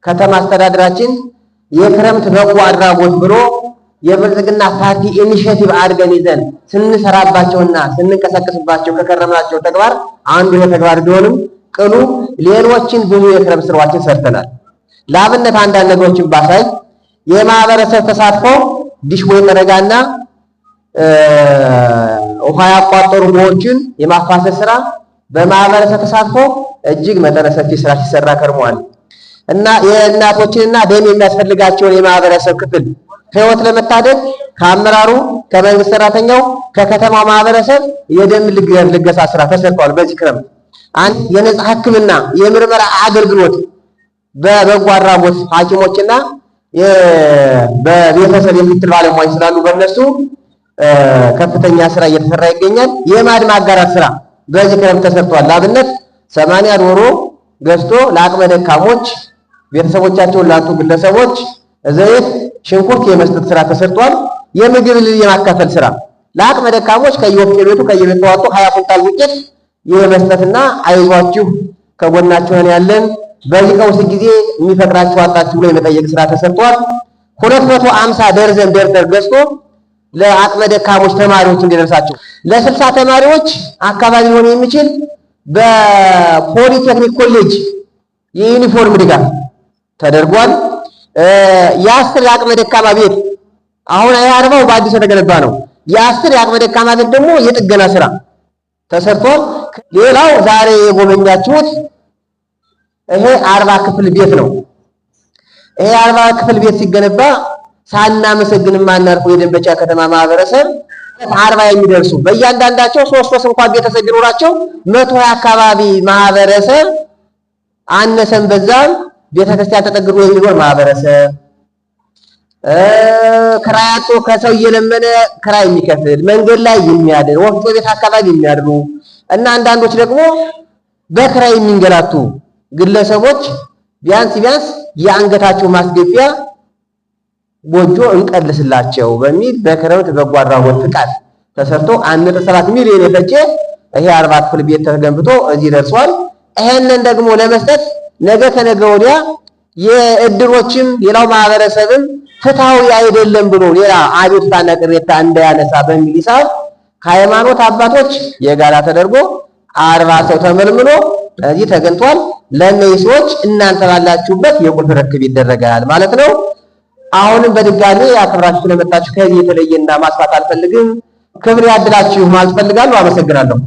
ከተማ አስተዳደራችን የክረምት በጎ አድራጎት ብሎ የብልጽግና ፓርቲ initiative አድርገን ይዘን ስንሰራባቸውና ስንንቀሳቀስባቸው ከከረምናቸው ተግባር አንዱ ይሄ ተግባር ቢሆንም ቅሉ ሌሎችን ብዙ የክረምት ስራዎችን ሰርተናል። ለአብነት አንዳንድ ነገሮችን ባሳይ፣ የማህበረሰብ ተሳትፎ ዲሽ ቦይ ጠረጋና ውሃ ያቋጠሩ ቦዮችን የማፋሰስ ስራ በማህበረሰብ ተሳትፎ እጅግ መጠነ ሰፊ ስራ ሲሰራ ከርሟል እና የእናቶችንና ደም የሚያስፈልጋቸውን የማህበረሰብ ክፍል ህይወት ለመታደግ ከአመራሩ፣ ከመንግስት ሰራተኛው፣ ከከተማው ማህበረሰብ የደም ልገሳ ስራ ተሰርቷል። በዚህ ክረምት አንድ የነጻ ሕክምና የምርመራ አገልግሎት በበጎ አድራጎት ሐኪሞችና በቤተሰብ የክትትል ባለሙያዎች ስላሉ በእነሱ ከፍተኛ ስራ እየተሰራ ይገኛል። የማዕድ ማጋራት ስራ በዚህ ክረምት ተሰርቷል። ለአብነት 80 ዶሮ ገዝቶ ለአቅመ ደካሞች፣ ቤተሰቦቻቸውን ላጡ ግለሰቦች ዘይት፣ ሽንኩርት የመስጠት ስራ ተሰርቷል። የምግብ እህል የማካፈል ስራ ለአቅመ ደካሞች ከየወፍጮ ቤቱ ከየቤቱ ተዋጥቶ 20 ኩንታል ዱቄት የመስጠትና አይዟችሁ ከጎናችሁ ነን ያለን፣ በዚህ ቀውስ ጊዜ የሚፈቅራችሁ አጣችሁ ብሎ የመጠየቅ ስራ ተሰርቷል። 250 ደርዘን ደብተር ገዝቶ ለአቅመ ደካሞች ተማሪዎች እንዲደርሳቸው ለ60 ተማሪዎች አካባቢ ሊሆን የሚችል በፖሊቴክኒክ ኮሌጅ የዩኒፎርም ድጋፍ ተደርጓል። የ10 የአቅመ ደካማ ቤት፣ አሁን ይሄ 40ው በአዲስ የተገነባ ነው። የ10 የአቅመ ደካማ ቤት ደግሞ የጥገና ስራ ተሰርቷል። ሌላው ዛሬ የጎበኛችሁት ይሄ 40 ክፍል ቤት ነው። ይሄ 40 ክፍል ቤት ሲገነባ ሳናመሰግን የማናልፈው የደንበጫ ከተማ ማህበረሰብ፣ 40 የሚደርሱ በእያንዳንዳቸው ሶስት ሶስት እንኳን ቤተሰብ ቢኖራቸው 120 አካባቢ ማህበረሰብ፣ አነሰም በዛም ቤተክርስቲያን ተጠግቶ የሚኖር ማህበረሰብ፣ ክራይ አጥቶ ከሰው እየለመነ ክራይ የሚከፍል፣ መንገድ ላይ የሚያድር፣ ወፍጮ ቤት አካባቢ የሚያድሩ እና አንዳንዶች ደግሞ በክራይ የሚንገላቱ ግለሰቦች ቢያንስ ቢያንስ የአንገታቸው ማስገቢያ ጎጆ እንቀልስላቸው በሚል በክረምት በጎ አድራጎት ፍቃድ ተሰርቶ 1.7 ሚሊዮን የፈጀ ይሄ 40 ክፍል ቤት ተገንብቶ እዚህ ደርሷል። ይሄንን ደግሞ ለመስጠት ነገ ከነገ ወዲያ የእድሮችም ሌላው ማህበረሰብም ፍትሐዊ አይደለም ብሎ ሌላ አቤቱታና ቅሬታ እንዳያነሳ በሚል ሂሳብ ከሃይማኖት አባቶች የጋራ ተደርጎ 40 ሰው ተመልምሎ እዚህ ተገኝቷል። ለእነዚህ ሰዎች እናንተ ባላችሁበት የቁልፍ ርክብ ይደረጋል ማለት ነው። አሁንም በድጋሚ አክብራችሁ ስለመጣችሁ ከዚህ የተለየና ማስፋት አልፈልግም። ክብር ያድላችሁ ማለት እፈልጋለሁ። አመሰግናለሁ።